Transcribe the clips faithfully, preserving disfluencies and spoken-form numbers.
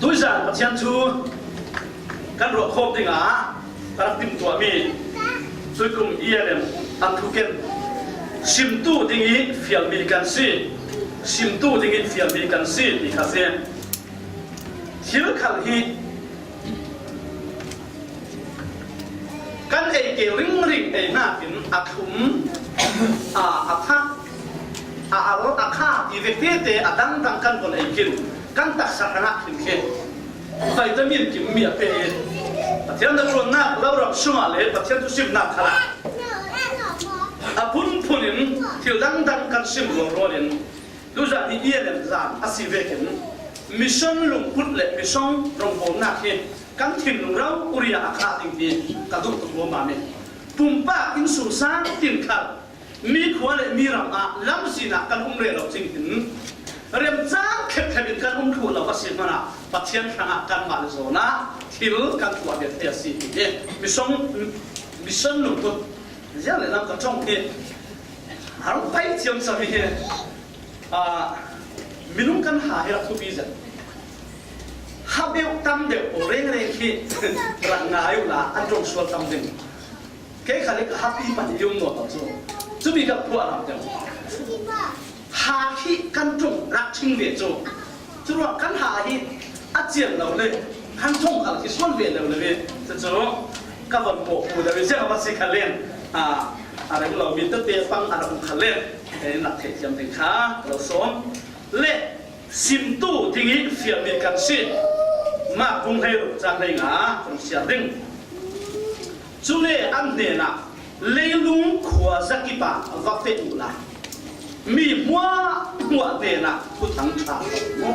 Tuizan Pathian thu kan ruah khawm dingah ka rak timhtuahmi tuikum i elem an thuken simtu ding i fialmi kan si, simtu ding i fialmi kan si ti kha si. Thil khal hi kan ei ke ringring ei nakin a thum, a, a thak, a al, a kha ti vek tete a dangdang kan von ei khin, kan taksa hrangah khin khi vitamin kim mi a pe i Pathian na tuannak lo ram sungah le Pathian thusimnak khalah a phunphun in thil dangdang kan sim rualrual in Tuzan hi i elem zan a si vekin mission lungput le mission rongbawlnak hi kan thinlung rau uria a khah ding hi ka duh tuk maw mami. Pumpak innsungsang tin khal mi khua le mi ram ah lamzin ah kan um rero cing hin remcang khepkhep in kan um thluh lo a si hmanah Pathian hrangah kanmah le zawnah thil kan tuah ve thei a si ti hi mission, mission lungput ziang le lam ka ṭong hi a rung pai thiam cam hi. Ah, minung kan ha hi rak thupi zet. Ha beuh tam deuh pawl rengreng khi rak ngai uhla an ṭong sual tam ding. Kei kha le ka happy pahnih i um nawn lo cu. Cumi ka phuah lam deuh. Ha khi kan ṭong rak ṭhing ve cu. Curuang kan ha hi a cian lo le kan ṭong khal khi sual ve lo le ve. Cucu ka von pawh pu deuh i ziang a va si kha len. Ah, a reng lo mi tete pang a rak um kha len. Kei in rak theih thiam ding kha ka lo sawm. Le simtu ding i fialmi kan si. Mak bung hleiruk cang hleinga kan siar ding. Cule an hnenah leilung khuazakip ah va feh uhla mi hmuahhmuah hnenah thuthang ṭha ka si mu.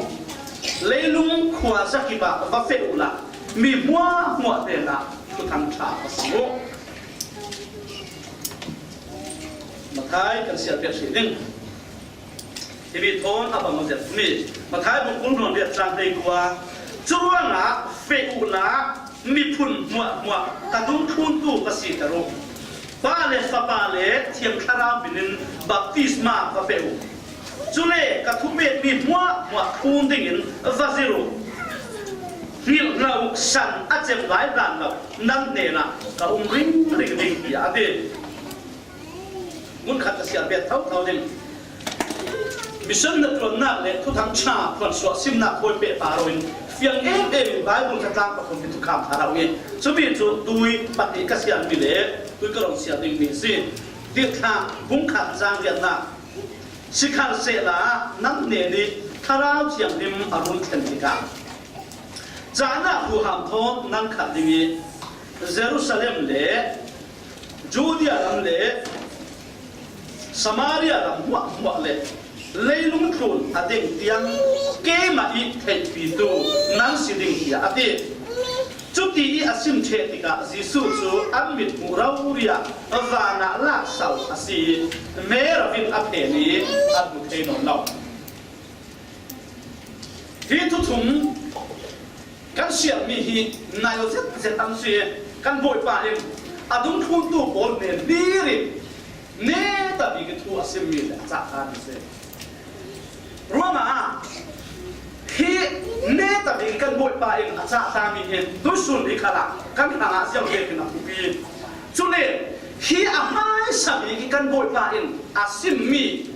Leilung khuazakip ah va feh uhla mi hmuahhmuah hnenah thuthang ṭha ka si mu. Mathai kan siar piak hrih ding. Himi thawn a bang zet mi Mathai bung kul hluan riat cang hlei kua. Curuangah feh uhla miphun hmuahhmuah ka dungthluntu ka siter uh. Pa le Fapa le Thiang Thlarau minin baptisma va pe uh. Cule ka thupekmi hmuahhmuah thlun dingin va zir uh. Hngilh hlah uh, san a cem lai hlan lo nan hnenah ka um ringring ding, tiah a ti. Hmun khat ka siar bet thotho ding. Mission hnaṭuannak le thuthang ṭha phuansuah simnak hawi pehpar in fiang em em in Bible kha tlang pathum hi thukham thlarau i cumi cu tui pahnih ka siarmi le tui ka run siar dingmi a si. Tirhthlah bung khat cang riatnak. Sikhalsehla nan hnen i Thlarau Thianghlim a run thlen tikah cahnak huham thawn nan khat ding i Jerusalem le Judea lam le Samaria lam hmuahhmuah le leilung tlun a ding tiang keimah i theihpitu nan si ding, tiah a ti. Cuti i a sim ṭheh tikah Jesuh cu an mit hmuh rori ah van ah laksal a si i merav in a phen i a hmu thei nawn lo. Hi thuthum kan siarmi hi nai lo zetzet an si. Kan Bawipa in a dungthluntu pawl hnen hlir in neta bik i thu a simmi le a cahta mi si. Ruangah hi neta bik kan Bawipa in a cahta mi hi tuisun ni khalah kan hrangah ziang vekin a thupi. Cule hi a hmaisa bik i kan Bawipa in a simmi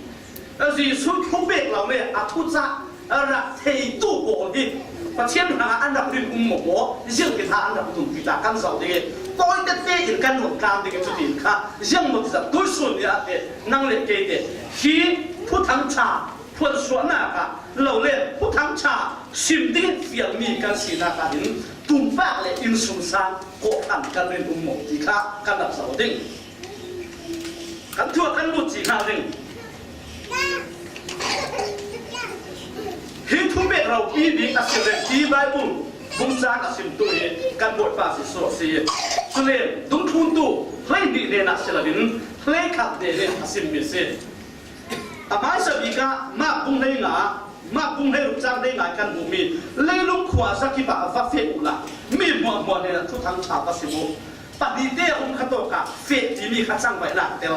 Jesuh thupek lo le a thucah rak theitu pawl hi Pathian hrangah an rak rin um maw, ziang kitha an rak tumpi ta kan zoh ding i tawi tete in kan run tlam ding i cutin kha ziang maw tizat tuisun ni ah te nang le kei te hi thuthang ṭha phuansuahnak ah lo le thuthang ṭha sim ding fialmi kan sinak ah hin pumpak le innsungsang kawhhran kan rin um maw ti kha kan rak zoh ding. Kan thu ah kan lut cih hna ding. Hi thupek ropi bik a si le hi Bible bung cang a simtu hi kan Bawipa Jesuh a si. Cule dungthluntu hleihnih hnenah si loin hleikhat hnen in a simmi a si. A hmaisa bik ah Mark bung hleinga, Mark bung hleiruk cang hleinga kan hmuhmi leilung khuazakip ah va feh uhla mi hmuahhmuah hnenah thuthang ṭha va sim uh. Pahnihte a um kha tawkah feh timi kha cangvaihnak tel.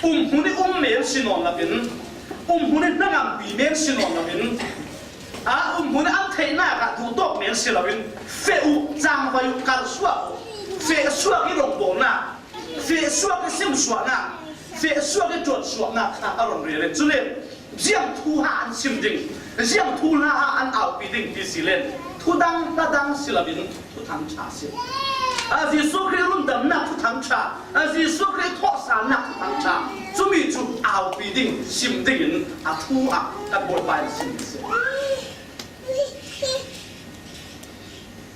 Umhmun i um men si nawn loin, umhmun i hnangampi men si nawn loin, a umhmun i an Theihnak ah duhtawk men si loin feh uh, cangvai uh, kalsuak uh, feh suak i rawngbawlnak, feh suak i simsuahnak, feh suak i ṭuansuahnak kha a rawn rel in. Cule ziang thu ha an sim ding, ziang thu hla ha an aupi ding ti si len, thu dang hla dang si loin thuthang ṭha si. A Jesuh Khrih rundamnak thuthang ṭha, a Jesuh Khrih thawhsalnak thuthang ṭha, cumi cu aupi ding, sim dingin a thu ah kan Bawipa in sim si.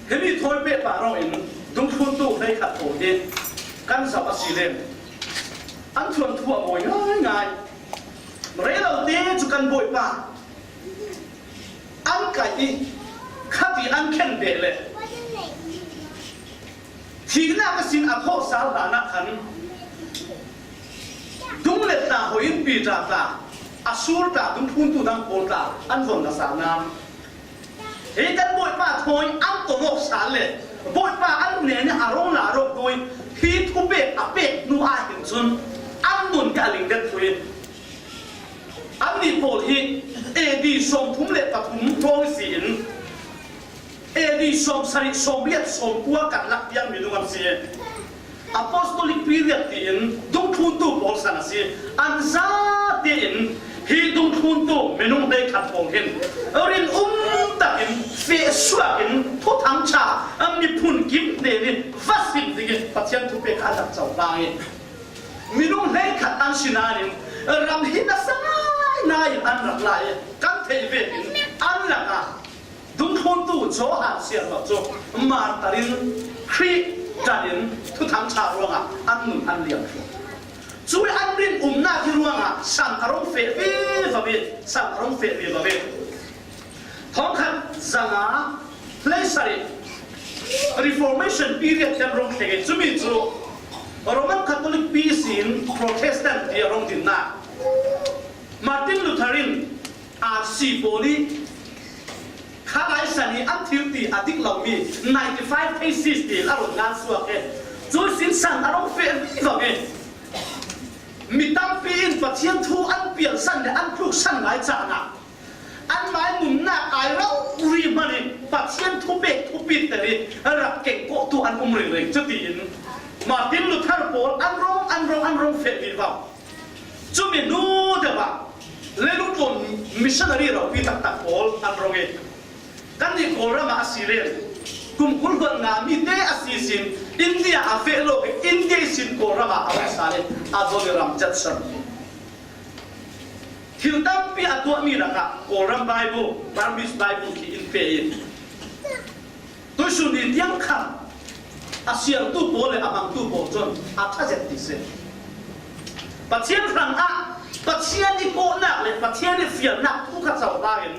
Himi thawi pehpar awng in dungthluntu hleikhat pawl hi kan zoh a si len, an thuanthu a mawi ngaingai. Rei lote cu kan Bawipa an kaih i khat i an khen beh le thihnak ihsin a thawhsal hlanah khan dunglet tla, hoin pi tla tla, a sur tla, dungthluntu dang pawl tla an von la sal nan. Hi kan Bawipa thawi an ton awk sal le Bawipa an hnen i a rong la rawk dui hi thupek a pek hnu ah hin cun an nun hi a ling deuh thui. Annih pawl hi A D sawmthum le pathum hrawng ihsi in A D sawmsarih, sawmriat, sawmkua karlak tiang minung an si. Apostolic period tiin dungthluntu pawl san a si. An zate in hi dungthluntu minung hleikhat pawl hin rinum takin feh suak in thuthang ṭha miphun kim hnen in va sim dingin Pathian thupek an rak co hlang i, minung hleikhat an si nain ram hi nasa ngaingai in an rak la i, kan theih vekin an lakah dungthluntu Johan siangtho cu martar in Khrih ṭan in thuthang ṭha ruangah an nun an liam thluak. Cu an rinumnak hi ruangah san a rung feh vivo i, san a rung feh vivo i. Thawngkhat zanga hleisarih Reformation period kan rung thleng i, cumi cu Roman Catholic pi ihsin Protestant ti a rung dinnak. Martin Luther in R C pawl i kha lai san i an thil ti a dik lomi ninety five thesis ti a run ngan suak i, cu sin san a rung feh vivo i, mi tampi in Pathian thu an pialsan le an tluksan ngai caan ah anmai nunnak ai rori hman i Pathian thupek thupit ter i rak kengkawhtu an um ringring. Cutiin Martin Luther pawl an rung, an rung, an rung feh vivo. Cumi hnu deuh ah leilungtlawn missionary ropi taktak pawl an rung i, kannih Kawlram ah a si len kum kul hluan nga mi te a si sin India a feh lo i India ihsin Kawlram ah a rung sal i Adoniram Judson hi thil tampi a tuahmi lakah Kawlram Bible, Burmese Bible khi in pe i, tuisun ni tiang khan a sialtu pawl le a hmangtu pawl cun a ṭha zet ti si. Pathian hrangah Pathian i kawhnak le Pathian i fialnak thu kha co hlang in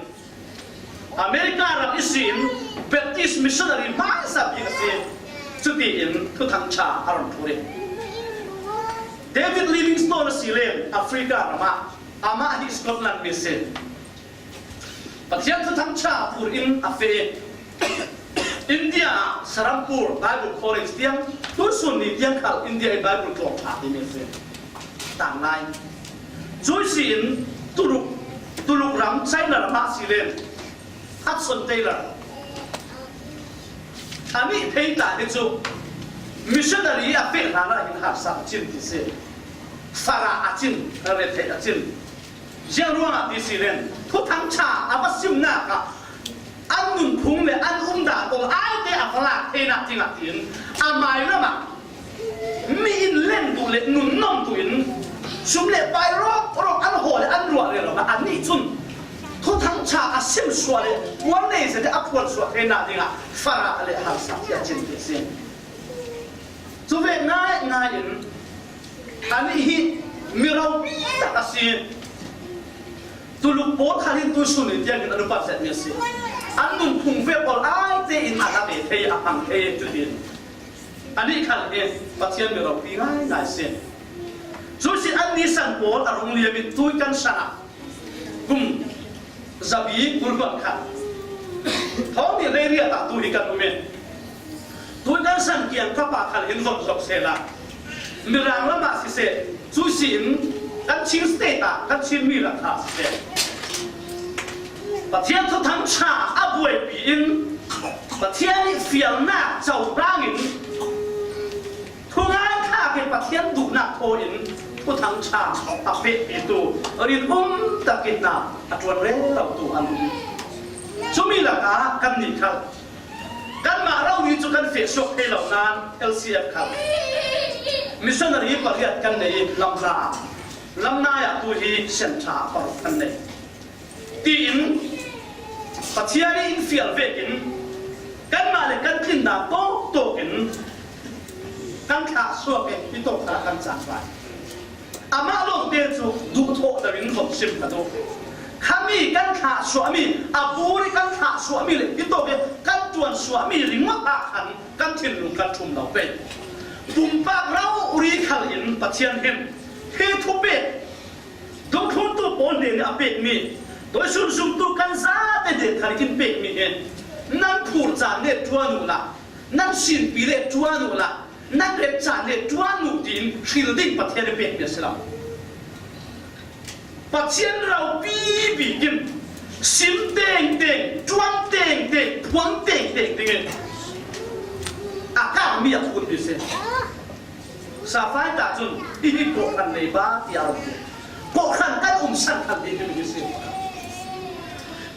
America ram ihsin Baptist missionary hmaisa bik a si. Cutiin thuthang ṭha a run phur i, David Livingstone a si len Africa ramah, amah hi Scotland mi a si. Pathian thuthang ṭha phur in a feh i, India ah Serampore Bible College tiang tuisun ni tiang khal India i Bible tlawm ṭha timi a si. Tanglai. Cu ihsin Tuluk, Tuluk ram, China ram ah si len Hudson Taylor. A nih phei tla hi cu missionary a feh hlan ah hin harsa a cin ti si. Farah a cin, a retheih a cin. Ziang ruangah ti si len, thuthang ṭha a va simnak ah an nunphung le an umdan aw aite a va lak theinak dingah tiin a mailam ah mi in len duh le nunnom duh in sum le pai rawk rawk an haw le an ruah rero ah anih cun thuthang ṭha a sim suah le puan nei zet a phuan suah theinak dingah Farah le harsa hi a cin ti si. Cu ve ngaingai in anih hi mi ropi tak a si. Tuluk pawl khal hin tuisun ni tiangin an upat zetmi a si. An nunphung ve pawl aite in a la ve thei, a hmang thei cutin anih khal hi Pathian mi ropi ngaingai si. Cu si an nisan pawl a rung liam in tui kan san ah kum zabi kul hluan khat. Thawng nih leiriat ah tu hi kan um i, tui kan san kiang kapa khal hin von zok sehla, Mirang lam ah siseh, cu si in kan Chin State ah kan Chin mi lam kha siseh, Pathian thuthang ṭha a buaipi in, Pathian nih fialnak cohlang in, thungai thlak in Pathian duhnak thaw in thuthang ṭha a pekpitu rinum takin hna a ṭuan rerotu an um. Cumi lakah kannih khal, kanmah rori cu kan feh suak thei lo nain L C F khal missionary pariat kan nei i Lamhla, Lamnai ah tu hi sianṭha paruk kan nei. Tiin Pathian in fial vekin kanmah le kan tlindan tawk tawkin kan thlah suak i, hi tawk kha kan caan vai. Amah lawngte cu duhthawh loin von sim ka duh. Khami kan thlah suahmi, a bur i kan thlah suahmi le hi tawk i kan ṭuan suahmi ringawt ah khan kan thinlung kan ṭhum lo pei. Pumpak rori khal in Pathian hin hi thupek dungthluntu pawl hnen a pekmi, tuisun zumtu kan zate hnen khal in pekmi hi nan phur caan le ṭuan uhla, nan sinpi le ṭuan uhla, nan remh caan le ṭuan uh tiin hril ding Pathian i pekmi a si lo. Pathian ropi bik in sim tengteng, ṭuan tengteng, phuang tengteng dingin a karmi a phunmi a si. Safai ta cun, "Hihi kawhhran nei ba?" tiah a rung ti. Kawhhran kan um san khal hi timi hi si.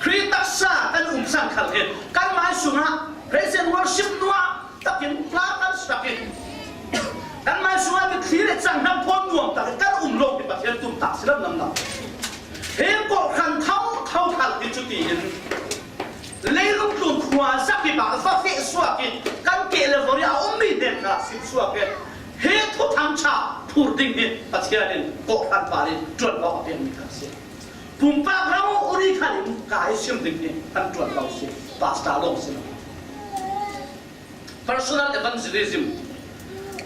Khrih taksa kan um san khal hi. Kan mai sungah praise and worship nuam takin hla kan sak i, kan mai sungah mitthli le cang hnam thawn nuam takin kan um lawng hi Pathian tumtah si lamlam lo. He kawhhran thotho khal hi cutiin leilung tlun khuazak i, va feh suak i, kan keh le vor i a ummi hnen kha sim suak i, he thuthang ṭha phur ding hi Pathian in kawhhran pal in ṭuanvo a pekmi kha a si. Pumpak rori khal in kai sim ding hi kan ṭuanvo a si. Pastor lawng si lo. Personal evangelism.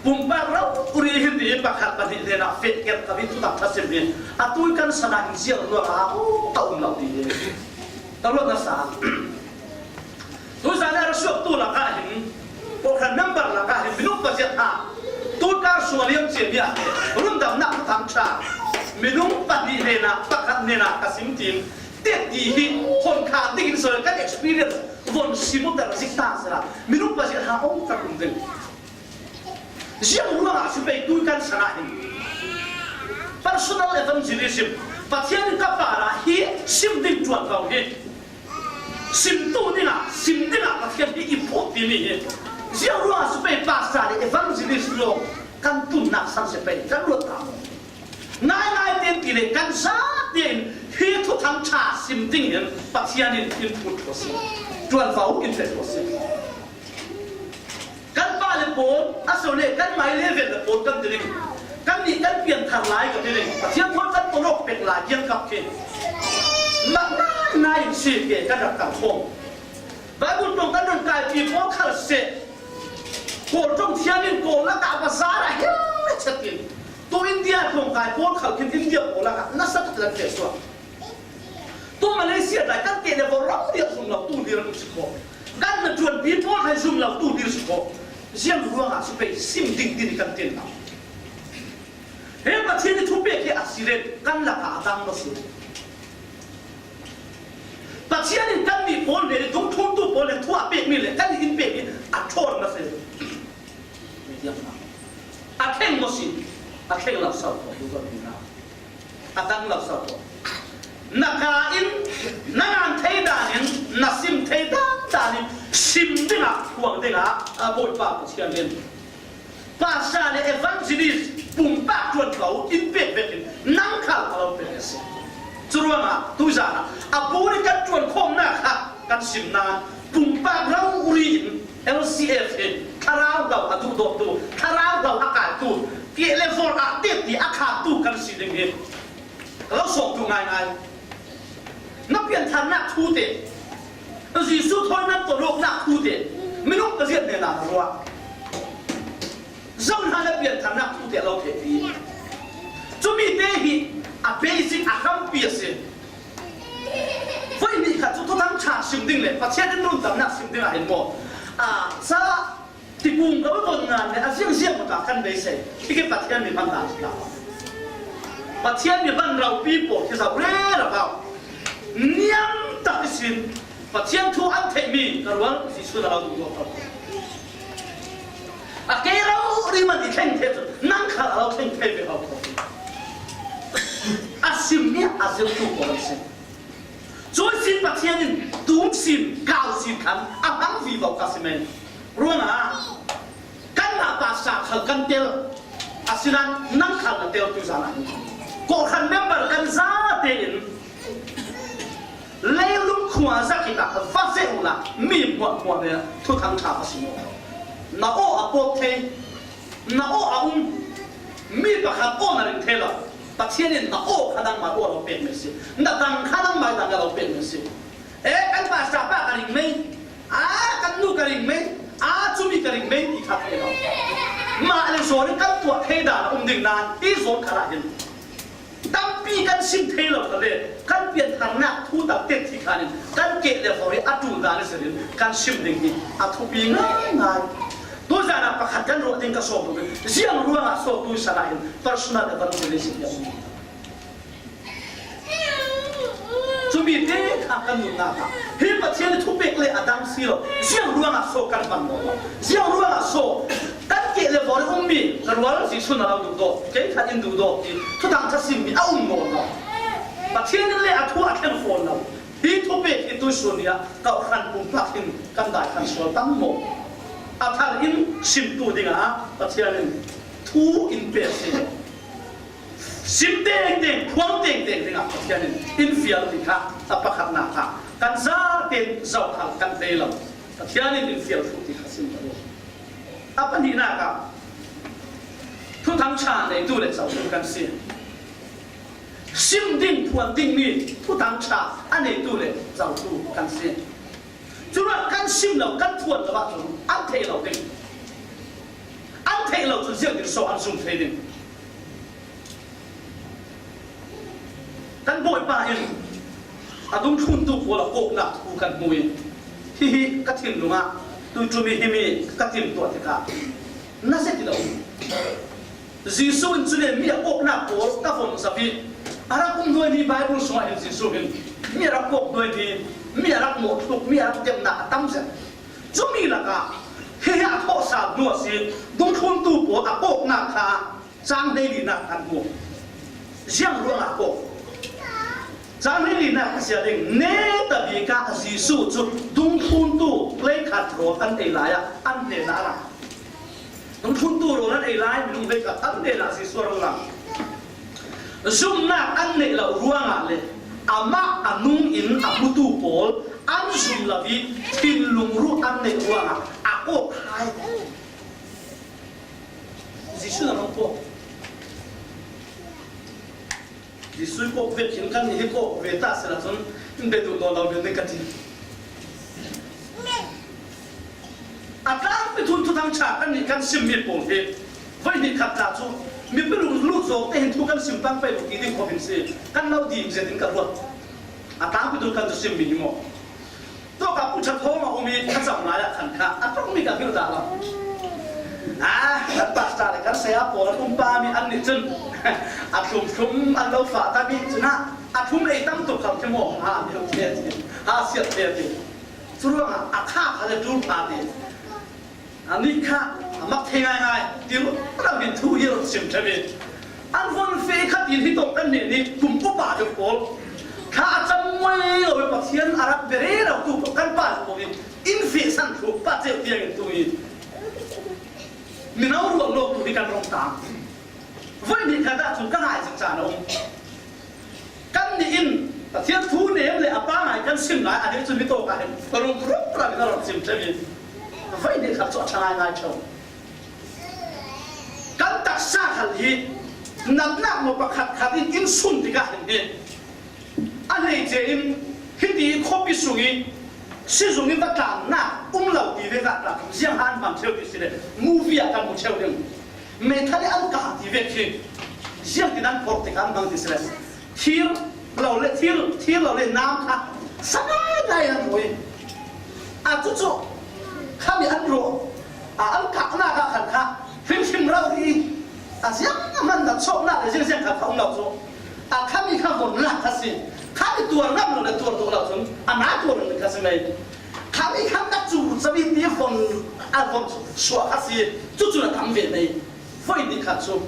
Pumpak rori hi ti pakhat pahnih hnen ah feh kerh ka bik thutak thasim hi atu i kan san ah hin ziang ruangah a um lo ti hi ka ruat nasa. Tuzan ah ra suaktu lakah hin, kawhhran member lakah hin minung pazia hna, tulkar sung a liam ciami ah hin rundamnak thuthang ṭha minung pahnih hnen ah pakhat hnen ah ka sim tiin, teti hi hon khan dingin so kan experience von sim u ter zik ta sila minung pazia hna um tak um ding. Ziang ruangah si pei tu i kan san ah hin personal evangelism, Pathian in ka parah hi sim ding ṭuanvo hi simtu dingah, sim dingah Pathian hi i phawt timi hi ziang ruangah si pei pastor le evangelist lawng kan tunnak san si pei kan ruat ta. Ngaingai tein ti le kan zate in hi thuthang ṭha sim ding hin Pathian in in phut ko si, ṭuanvo in pe ko si. Kan pa le pawl, a so le kan mai level le pawl kan ti ding. Kannih kan pianthar lai kan ti ding. Pathian thawn kan tolok pek lai kiangkap khi mah nainai in si ke kan rak kal khawm. Bible tlawng kan run kaipi pawl khal seh. Kawl ṭong thiam in Kawl lakah bazar ah hel chet in. Tu India tlawng kai pawl khal khin India pawl lakah nasa tak kan feh suak. Tu Malaysia dai kan keh le vor rau riak zum lo tu dir an um si khawh. Kan na ṭuanpi pawl hai zum lo tu dir si khawh. Ziang ruangah si pei sim ding ti ni kan tin lo. He Pathian i thupek hi a si le kan lakah a tang lo si. Pathian in kannih pawl le dungthluntu pawl le thu a pekmi le kan in pekmi a ṭhawn lo si. A thleng maw si? A thleng lo so ko, tu kan hna. A tang lo so ko. Na ka in na ngan thei dan in, na sim thei dan dan in sim dingah, phuang dingah a Bawipa Pathian in pastor le evangelist pumpak ṭuanvo in pek vekin nang khal a lo pek a si. Curuangah tuzan ah a bur i kan ṭuan khawmnak kha kan sim nain pumpak rori in L C F hi thlarau lo a duhdawttu, thlarau lo a kaitu, keh le vor ah teti a khantu kan si ding hi ka lo sawmtu ngaingai. Na piantharnak thu te, Jesuh thawi nan toloknak thu te, minung pazia hnen ah ruah. Zoh hna na piantharnak thu te a lo thehpi. Cumi te hi a basic a hrampi a si. Voi nih khat cu thuthang ṭha sim ding le Pathian in rundamnak sim ding ah hin maw? A, ca tikung ko von ngan le a ziangziang awt ah kan beisei. Hi khi Pathian mi hman hna si hna. Pathian mi hman ropi pawl khi zoh rero hau. Niam tak Sin, Pathian thu an theih mi ka rual Jesuh na lo duh duh ko. A kei rori man i thleng thei cun nang khal a lo thleng thei ve ko. A sim mi a zirtu ko an si. Cui sin Pathian in tum sin, kau sin khan a hmang vivo ka si men. Ruangah kanmah pastor khal kan tel, asinain nang khal na tel tu zan ah hin. Kawhhran member kan zate in leilung khua zakip ah va feh uhla mi hmuahhmuah nih thuthang ṭha va sim uh. Na aw a pawt thei, na aw a um, mi pakhat aw na ring thei lo. Pathian in na aw kha nangmah aw lo pek men si, na dang kha nangmah dang a lo pek men si. E, kan pastor pa ka ring mei, a, kan nu ka ring mei, a, cumi ka ring mei ti kha thei lo. Mah le zawn in kan tuah thei dan a um ding nain hi zawn khalah hin tampi kan sim thei lo kha le, kan piantharnak thu tak tek ti khan in kan keh le hor hi a ṭul dan a si in kan sim ding hi a thupi ngaingai. Tuzan ah pakhat kan ruah ding ka sawm tuk in, ziang ruangah sawm tu san ah hin personal evangelism hi a um. Cumi te kha kan nunnak ah hi Pathian i thupek le a dang si lo. Ziang ruangah so kan hmang lo? Ziang ruangah so kan keh le bawl ummi ka rual Jesuh na lo duh dawh, kei khat in duh dawh ti thuthang ṭha simmi a um nawn lo. Pathian in le a thu a thlen fawn lo. Hi thupek hi tuisun ni ah kawhhran pumpak hin kan dai khan sual tam maw? A thar in simtu dingah Pathian in thu in pe si. Sim tengteng, phuang tengteng dingah Pathian in in fial ti kha a pakhatnak kha kan zaten zoh khal kan tei lo. Pathian in in fial thu ti kha sim lo. A pahnihnak ah thuthang ṭha neitu le zotu kan si. Sim ding phuan dingmi thuthang ṭha a neitu le zotu kan si. Curuangah kan sim lo, kan phuan lo ahcun an theih lo ding. An theih lo cun ziangtin so an zum thei ding? Kan Bawipa in a dungthluntu pawl a kawknak thu kan hmu i, hihi ka thinlung ah tuiṭum i himi ka timhtuah tikah na zet i lo. Jesuh in cun mi a kawknak pawl ka von zo i, a rak um hnuai ni Baibal sungah hin Jesuh in mi a rak kawk hnuai ni, mi a rak mawhthluk, mi a rak demhnak a tam zet. Cumi lakah hihi a thawhsal hnu a si, dungthluntu pawl a kawknak kha cang hleilinak kan hmu. Ziang ruangah kawk? Cang hleilinak a si ding, netabik ah Jesuh cu dungthluntu hleikhat rawl an ei lai ah an hnenah a lang. Dungthluntu rawl an ei lai, minung hleikhat an hnenah Jesuh a rak lang. Zumhnak an neih lo ruangah le amah a nung in a hmutu pawl an zum lo i thinlung ruh an neih ruangah a kawk hai. Jesuh na rung kawk. Jesuh kawk vekin kan nih hi kawk ve ta sehla cun in bia duh nawn lo ding ka ti. A tlangpi thun thuthang ṭha kan nih kan simmi pawl hi voi hnih khat ta cu mipi lung lut zawk te hin thu kan sim pang pei lo ti ding khawh hin si, kan lo dim zet in ka ruat. A tlangpi thun kan cu simmi hi maw? Tawka pu ṭha thawng a um i thlacam lai ah khan kha a ṭongmi ka hngilh dah lo. Ah, kan pastor le kan saya pawl an um pah mi an nih cun a thlum thlum an lo fah ta mi cun ah a thlum ei tam tuk kha khi maw ha mi um thei ti, ha siat thei ti. Curuangah a kha kha le ṭul pha ti. Anih kha a mak thei ngaingai ti rua, a ram in thu hi a run sim ṭheu i, an von feh khat in hi tawng kan nih nih kum upa deuh pawl kha a cam muai lo i Pathian a rak bia rero tu pawl kan pa deuh pawl in in feh san thluak pa ceu tiang in tu i mino ruang lo tu hi kan rong tang. Voi nih khat ah cun ka ngai cik caan a um. Kan nih in Pathian thu nem le a pangai kan sim lai, a nih cun mi tawk ah hin ka rung rup ram in a rak sim ṭheu i voi nih khat cu a ṭha ngaingai ṭheu. Kan taksa khal hi natnak maw pakhat khat in in sun tikah hin hi a hleice in hiti khuapi sung i sizung i va tlannak um lo ti ve ka tla ziang han hmang ṭheu ti si le movie ah kan hmu ṭheu ding. Meithal i an kah ti ve khi ziangtin an phorh tikah an hmang ti si le thir lo le thir, thir lo le nam kha sa ngaingai an hmu i a cucu khami an rawh a an kahnak ah khan kha hrimhrim rau hi a ziang a hman nak chawhnak le ziangziang kha kha um lo cu a khami kha von lak kha si kha tuar ngam lo le tuar tuar lo cun a na tuar in ka si mai. Kha mi kha ka cu cawi ti von a von suah kha si, cucu na tam ve mai. Voi ni kha cu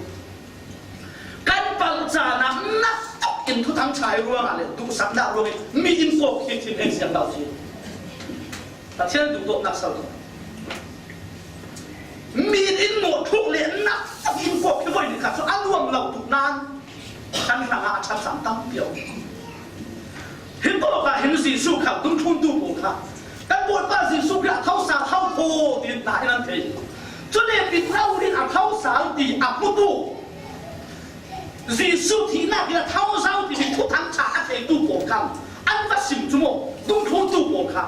kan palh caan ah nak tuk in thuthang ṭha ruangah le duhsaknak ruangin mi in kawk hi thinheng siang lo si. Pathian duhdawtnak sal. Mi in mawh thuk le nak tuk in kawk hi voi ni kha cu a nuam lo duh nan kan hrangah a ṭhat caan tampi a um. Hi tawkah hin Jesuh kha dungthluntu pawl kha kan Bawipa Jesuh Khrih a thosal ho tho ti hna in an thei. Cule Peter in a thosal ti a hmutu Jesuh thihnak in a thosal timi thuthang ṭha a theitu pawl kha an va sim cu maw, dungthluntu pawl kha.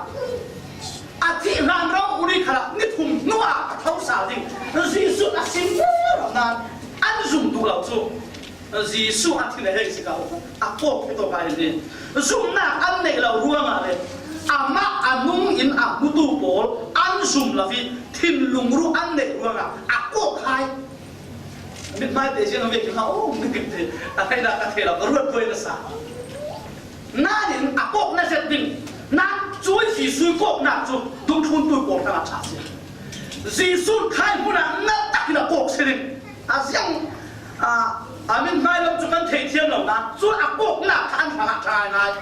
A thih hlan ro uri khalah ni thum hnuah a thosal ding Jesuh a sim lo nan an zum duh lo cu. Jesuh a thin a hei si ko, a kawk hi tawk a hin ni. Zumhnak an neih lo ruangah le amah a nung in a hmutu pawl an zum lo i thinlung ruh an neih ruangah a kawk hai. Mithmai te ziang a vekin ha, oh, mi kip te, a theihnak ka thei lo, ka ruat buai na sa. Nain a kawk na zet ding, na cu Jesuh kawknak cu dungthluntu pawl hrangah ṭha si. Jesuh khai hmun ah ngal takin a kawk si ding. A ziang, a, a mithmai lam cu kan thei thiam lo, na cu a kawknak kha an hrangah ṭha ngai.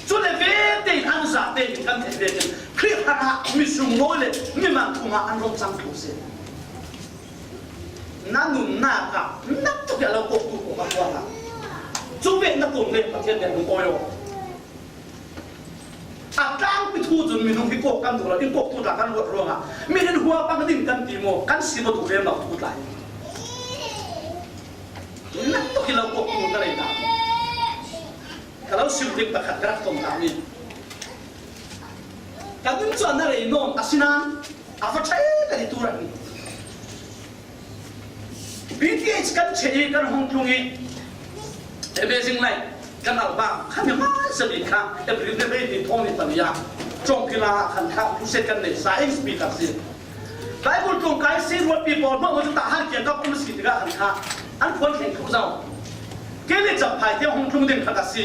Cule vete in an zate in kan theih vekin Khrih hrangah mi sunglawi le mi man thungah an rawk cang thlu si. Na nunnak ah nak tuk a lo kawktu pawl ka tuah hna. Cu ve na tum le Pathian nih lungawi aw. A tlangpi thu cun minung hi kawk kan duh lo, in kawktu tla kan ruat ruangah mi in hua pang ding kan ti maw, kan si maw duh rem lo thu tla hi. Nak tuk i lo kawktu ka rei dah. Ka lo sim ding pakhat ka rak tom ta mi. Ka ding cu a na rei nawn, asinain a va ṭhai ka ti tu rang. B T H kan che i kan hong tlung i Amazing Life kan album kha mi hmaisa bik kha April ni hleihnih thawng ni pali ah Ṭawngkila khan kha crusade kan nei sa eng speaker si. Bible tlawngkai si ruatpi pawl hmanh cu tahan kiangkap um si tikah khan kha an phuan thleng thluh zo. Kei le Champhai tiang hong tlung ding kha ka si.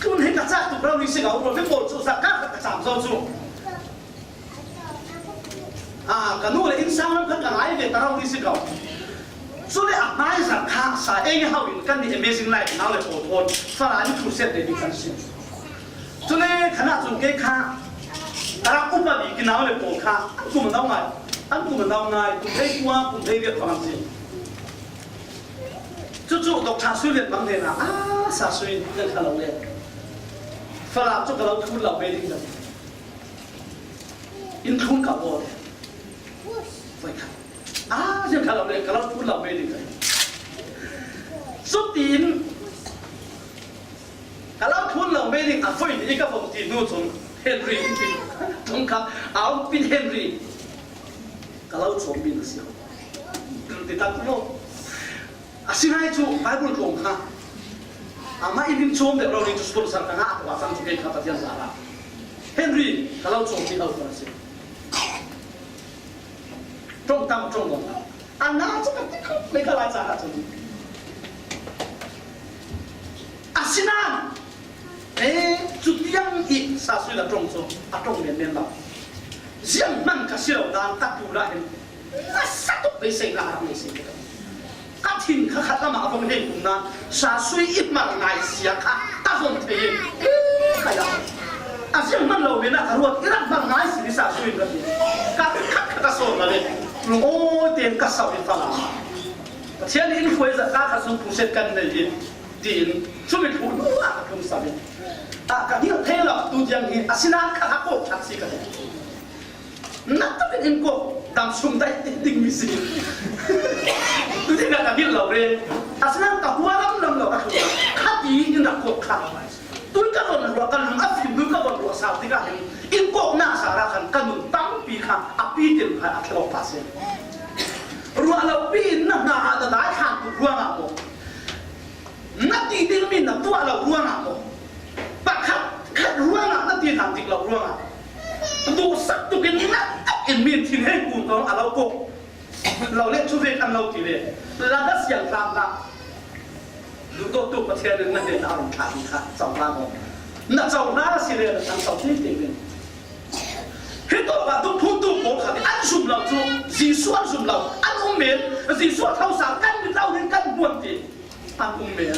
Tun hi ka cak tuk rori si ko, rualpi pawl cu zakah khat ka cam zo cu. Ah, ka nu le innsang lam khan ka ngai ve ta rori si ko. Cule a hmai zarh kha sa eng i hau in kan nih Amazing Life nau le pawl thawn Falam in crusade nei ding kan si. Cule khan ah cun kei kha ka rak upa bik i nau le pawl kha an kum a nau ngai, an kum a nau ngai, kum hleikua, kum hleiriat bang an si. Cucu Doctor Sui Lian bang hnenah, "Ah, Sa Sui, nan kha lo le. Falam cu ka lo thun lo ve ding lo. In thlun ka aw le. Voi kha. Ah, ziang kha lo le, ka lo thun lo ve ding ka. Cutin ka lo thun lo ve ding a voi ni ka vom ti hnu cun Henry in ti. Tung kha, a um pin Henry. Ka lo chawm mi na si ho. Ti tak lo. A si ngai cu Bible tlawng kha. Amah in in chawm deuh lo ni cu sponsor ka ngah a cang cu kei kha Pathian zara. Henry, ka lo chawm mi ho ka si. Ṭong tam, ṭong dong tam. A na cu ka ti khawh le ka lai caan ahcun. Asinain, eh, cu tiang i Sa Sui la ṭong cu a ṭong menmen lo. Zianghman ka si lo dan ka ṭul ah hin nasa tuk beiseihnak a rak ngei si ka. Ka thin kha khat lamah a vung hei kum nan Sa Sui i hmar ngai sia kha ka von thei i, eh, ka ya. A zianghman lo men ah ka ruat i rak hmar ngai si Sa Sui in ka ti. Ka khat kha ka sawn le lungawi tein ka sauh i fala. Pathian in hruai zat ka kha sung phuset kan nei i tiin cumi thlu hnu ah ka tlung sam i. Ah, ka hngilh thei lo tu tiang hi asinain ka kha kawk ṭhat si ka ti. Nak takin in kawk dam sung dai ding mi si. Tu tikah ka hngilh lo reng. Asinain ka hua lam lam lo ka tlung. Kha ti in rak kawk kha. Tun ka von ruah, ka lung a fim, tun ka von ruah sau tikah hin in kawknak sa ra khan ka nun tampi kha a pitin kha a thlawk pah si. Ruah lo pi in na hna ah na dai hlan tu ruangah maw? Na ti dingmi na tuah lo ruangah maw? Pakhat khat ruangah na ti hlan dik lo ruangah duhsak tukin na tak in min thin hei kun kong a lo kawk lo le cu ve kan lo ti ve. Lada siangtlang hna. Duhdawtu Pathian in na hnenah a run thlah ding kha cohlang aw. Na cohlang a si le na thangsak tengteng ding. Hitawkah dukphuttu pawl khat in an zum lo cu, Jesuh an zum lo, an um men, Jesuh a thosal kan mit lo ding kan hmuan ti an um men.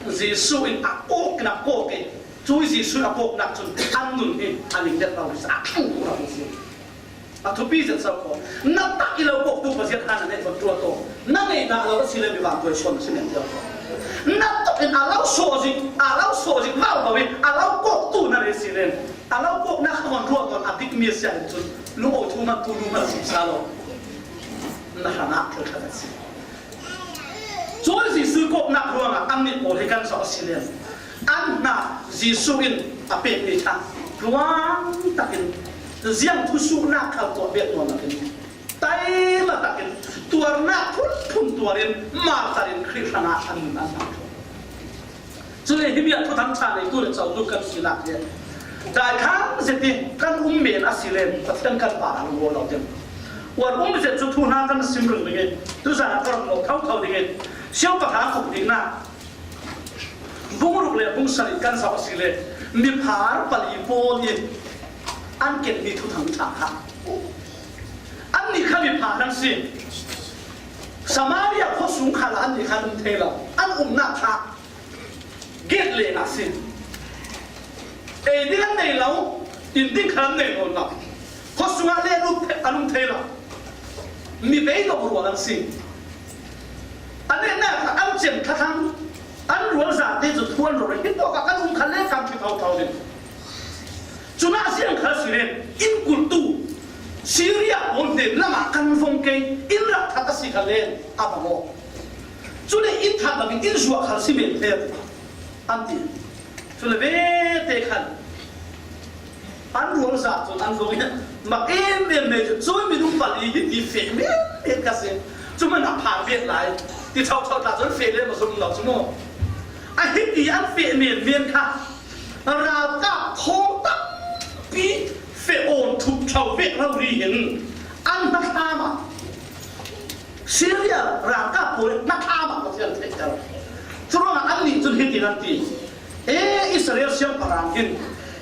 Jesuh in a kawknak kawk i, cu Jesuh a kawknak cun an nun hi a ning deuh lo, a thleng lo si. A thupi zet so ko. Na tak i lo kawktu Pasian hna na neih van tuah taw. Na ngeihnak lo a si le mi vangtuai suan a si men tiang ko. Na tuk in a lo sawh zik, a lo sawh zik vau vau i a lo kawktu na rei si len. A lo kawknak a van tuah tawn a dik mi a si ahcun lungawithu man tu nu man a si sa lo. Na hrangah thil khat a si. Cun Jesuh kawknak ruangah annih pawl hi kan zoh a si len. An hna Jesuh in a pekmi ṭha tluang takin ziang thusuhnak khal tuah bet nawn loin taima takin tuarnak phunphun tuar in martar in Khrih hrangah an nun an hmang ṭhawh. Cule himi ah thuthang ṭha neitu le cotu kan si lak hi daithlang zet i kan um men a si len Pathian kan par a lungaw lo ding. Uar um zet cu thu hna kan sim ring ding i tuzan a ka rak lo thotho ding i Siangpahrang uk dihnak bung ruk le bung sarih kan zoh a si le miphar pali pawl i an kenhmi thuthang ṭha kha annih kha miphar an si. Samaria khuasung khal ah annih kha an um thei lo. An umnak kha gate leng ah a si. Ei ding an nei lo, in ding kha an nei nawn lo. Khuasung ah le an um, an um thei lo. Mi beidawh rual an si. An netnak kha an cem thlathlang, an rual zate cu thu an ror i, hitawk ah kan um kha le kan thi thotho ding. Cun a ziang khal si len, in kulhtu Syria pawl hnen lam ah kan vong kei, in rak that a si kha len a bang aw. Cule in that lo in in zuah khal si men hle an ti. Cule vete khan an ruang zat cun an vong i mak em em mei cu cun minung pali hi ti feh men men ka si. Cu man a phar bet lai ti thotho ta cun feh le ma zung lo cu maw? A hi ti an feh men men kha ralkap thawng tampi feh awn thup thlo vek rori hin an hna hlam ah Syria ralkap pawl in hna hlam ah Pathian theihter. Curuangah annih cun hitin an ti, E Israel siangpahrang hin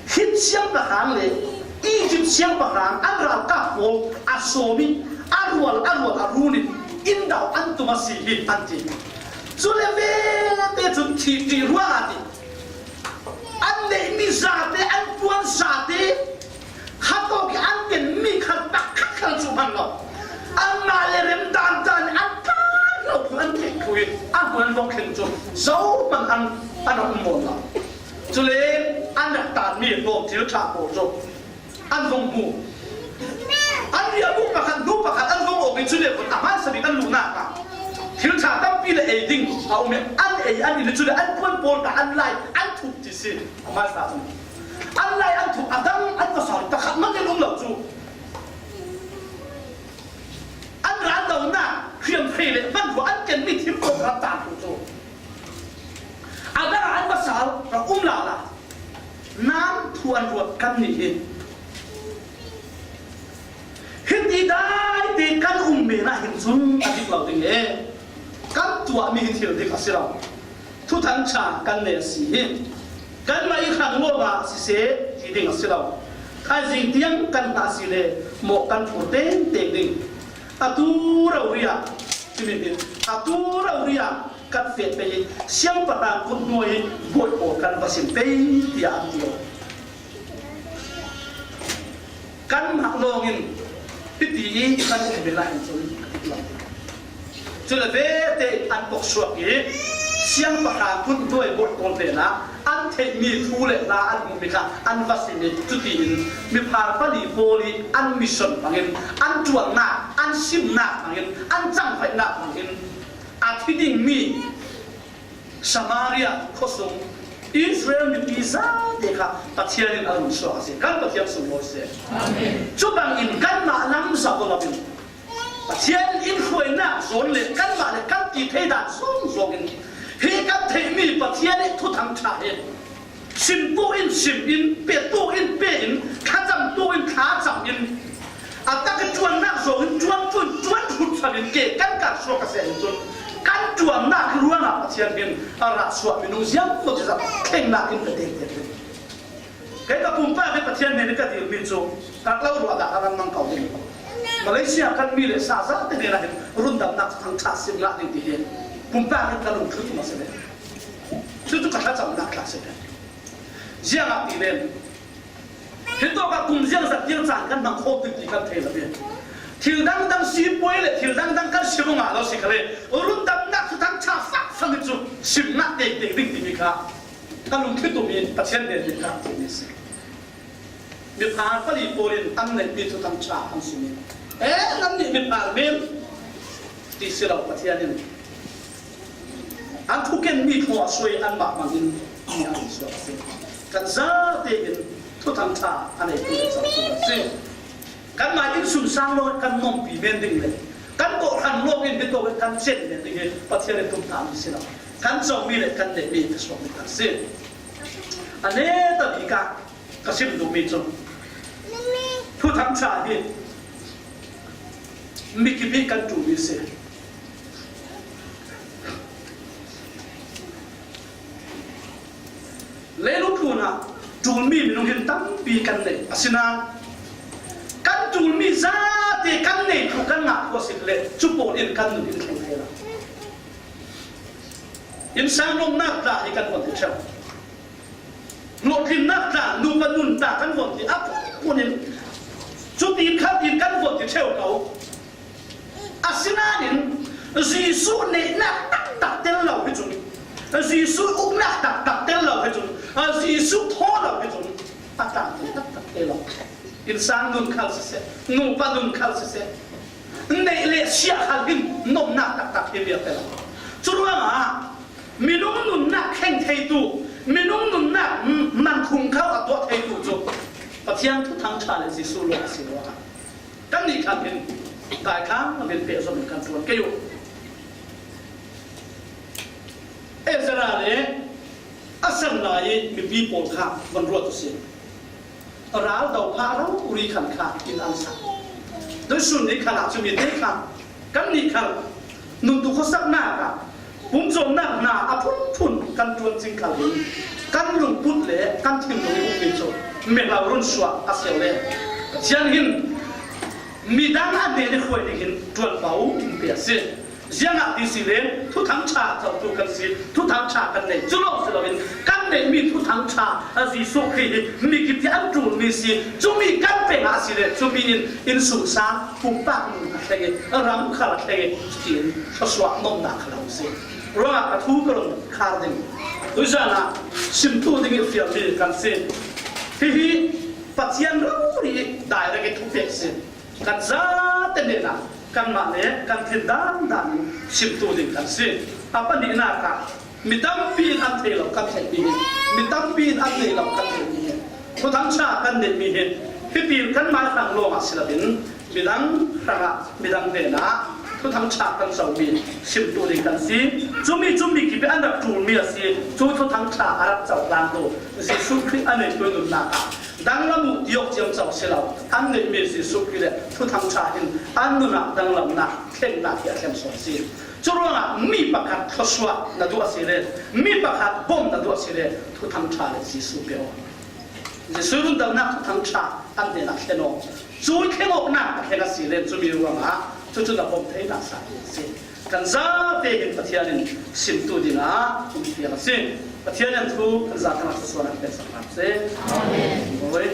Hit siangpahrang le Egypt siangpahrang an ralkap pawl a sawm i a rual a rual a run in in dau an tum a si hi an ti. Cule vete cun thih ṭih ruangah ti an neihmi zate, an puan zate khatawk i an kenmi kha tak khat khal cu hman lo. Anmah le rem dandan i an tlak lo thu an theih thu i a hmuan vok khin cu zohman an, an rak um mawn lo. Cule an rak tanmi hlawm thil ṭha pawl cu an vong hmu. An riahbuk pakhat, hnu pakhat an vong awk i cule khun a hmaisa bik an luhnak ah thil ṭha tampi le ei ding a um i an ei, an in i cule an puan pawl kha an lai an thup ti si. A hmaisa cun an lai an thup, a dang an pasal pakhat hmanh in um lo cu. An ral donak hriamhrei le hmanhruai an kenmi thil kawk rak tan hnu cu a dang an pasal rak um lala. Nan thu an ruat kannih hi. Hiti daite kan um men ah hin cun a dik lo ding e. Kan tuahmi hi thil dik a si lo. Thuthang ṭha kan nei a si hi. Kanmah i hrang lawngah siseh ti ding a si lo. Thaizing tiang kan hngah si le mawh kan phur tengteng ding. Atu rori ah, timi hi, atu rori ah kan feh pei i siangpahrang kut hnuai i buai pawl kan va sim pei, tiah an ti lo. Kanmah lawngin hiti i kan um ve lai cun a dik lo. Cule vete in an poksuak i siangpahrang kut hnuai buai pawl hnenah an theihmi thu le hla an hmuhmi kha an va sim i cutiin miphar pali pawl i an mission hmangin, an ṭuannak, an simnak hmangin, an cangvaihnak hmangin a thi dingmi Samaria khuasung Israel mipi zate kha Pathian in a run suak a si. Kan Pathian sunglawi si. Amen. Cu bangin kanmah lam zoh lo in Pathian in hruainak zawn le kanmah le kan ti thei dan zawngzawng in hi kan theihmi Pathian i thuthang ṭha hi simtu in sim in, petu in pe in, thlacamtu in thlacam in, a tak i ṭuannak zawng in ṭuan ṭun, ṭuan ṭhut sam in ke kan kar suak a si ahcun kan ṭuannak ruangah Pathian Pathian hin a rah suah minung ziang lo ci zah thlengna in ka tete. Kei ka pumpak hi Pathian hnen ka dil mi cu ka lo ruah dah a ran mang kau ding. Malaysia kan mi le sa zate hnen ah hin rundamnak thangṭha sim ngah ding ti hi pumpak hi ka lungthu tum a si ve. Cucu ka thlacamnak tla si ve. Ziangahtile hitawk ah kum ziangzat tiang caan kan hmang khawh ti kan thei lo ve. Thil dangdang sipuai le thil dangdang kan si ngah lo si kha le rundamnak thuthang ṭha fakfang hi cu sim ngah tektek ding timi kha ka lungthu tum i Pathian hnen ka ti mi si. Miphar pali pawl in an neihmi thuthang ṭha an sim i, "E, nannih miphar men," ti si lo, Pathian in an thuken mi thaw a suai anmah hmangin mi an suak a si. Kan zate in thuthang ṭha a neitu le zotu kan si. Kanmah in sunsang lo kan nompi men ding le kan kawhhran lawng in hitawk kan cen men ding hi Pathian in tumtahmi si lo. Kan comi le kan neihmi ka suakmi kan si. A neta bik ah ka sim duhmi cu thuthang ṭha hi mikip i kan ṭulmi si. Leilung tlun ah ṭulmi minung hin tampi kan nei. Asinain kan ṭulmi zate kan nei thu kan ngah khawh a si le cu pawl in kan nun in thleng thei lo. Innsang nunnak tla hi kan von ti ṭheu. Hlawhtlinnak tla, nupa nun tla kan von ti a phunphun in, cutin khatin kan von ti ṭheu ko. Asinain Jesuh neihnak taktak tel lo hi cun, Jesuh uknak taktak tel lo hi cun, Jesuh thaw lo hi cun a tangpi taktak tel lo. Innsang nun khal siseh, nupa nun khal siseh, neih le siah khal hin nomnak taktak hi vialte lo. Curuangah minung nunnak thleng theitu, minung nunnak man khung kho a tuah theitu cu Pathian thuthang ṭha le Jesuh lawng a si ruangah kannih khal hin daithlang a min pehzom in kan ṭuan kei uh. Ezra le a san lai i mipi pawl kha van ruat uhsi. Ral do phah rori khan kha in an sak. Tuihsun ni khan ah cumi te kha kannih khal nuntu khuasaknak ah pumcawnnak hna a phunphun kan ṭuan cing khal hin kan lungput le kan thinlung i ukmi cu mehlo run suah a si le Pathian hin midang a hnen i hruai ding hin ṭuanvo in pe a si. Ziangahtile thuthang ṭha cotu kan si, thuthang ṭha kan nei. Cu lawng si loin kan neihmi thuthang ṭha a Jesuh Khrih hi mi kip i an ṭulmi si. Cumi kan peng ah a si le cumi in innsungsang pumpak nun a thleng i ram khal a thleng i cutin thluasuah nomnak kha lo si. Ruangah ka thu ka run khar ding. Tuizan ah simtu ding i fialmi kan si. Hihi Pathian rori direct i thupek si. Kan zate hnenah kanmah le kan thin dandan in simtu ding kan si. A pahnihnak ah mi tampi in an thei lo kan theihmi hi, mi tampi in an nei lo kan theihmi hi thuthang ṭha kan neihmi hi. Hitin kanmah hrang lawngah si loin midang hrangah midang hnenah thuthang ṭha kan comi simtu ding kan si. Cumi cu mi kip i an rak ṭulmi a si. Cu thuthang ṭha a rak coh tlantu Jesuh Khrih a neitu nunnak ah danglam uh ti awk ciamco si lo, an neihmi Jesuh Khrih le thuthang ṭha in an nun ah danglamnak, thlengnak hi a thlen sawn si. Curuangah mi pakhat thluasuah na duh a si le, mi pakhat bawmh na duh a si le, thuthang ṭha le Jesuh pe aw. Jesuh rundamnak thuthang ṭha an hnenah thlen aw. Cu thleng awknak a thleng a si le, cumi ruangah cucu na bawmh theinak sa ding a si. Kan zate hin Pathian in simtu dingah um fial a si. Pathian in thu kan zate hna thluasuah an pek sak hna seh. Amen.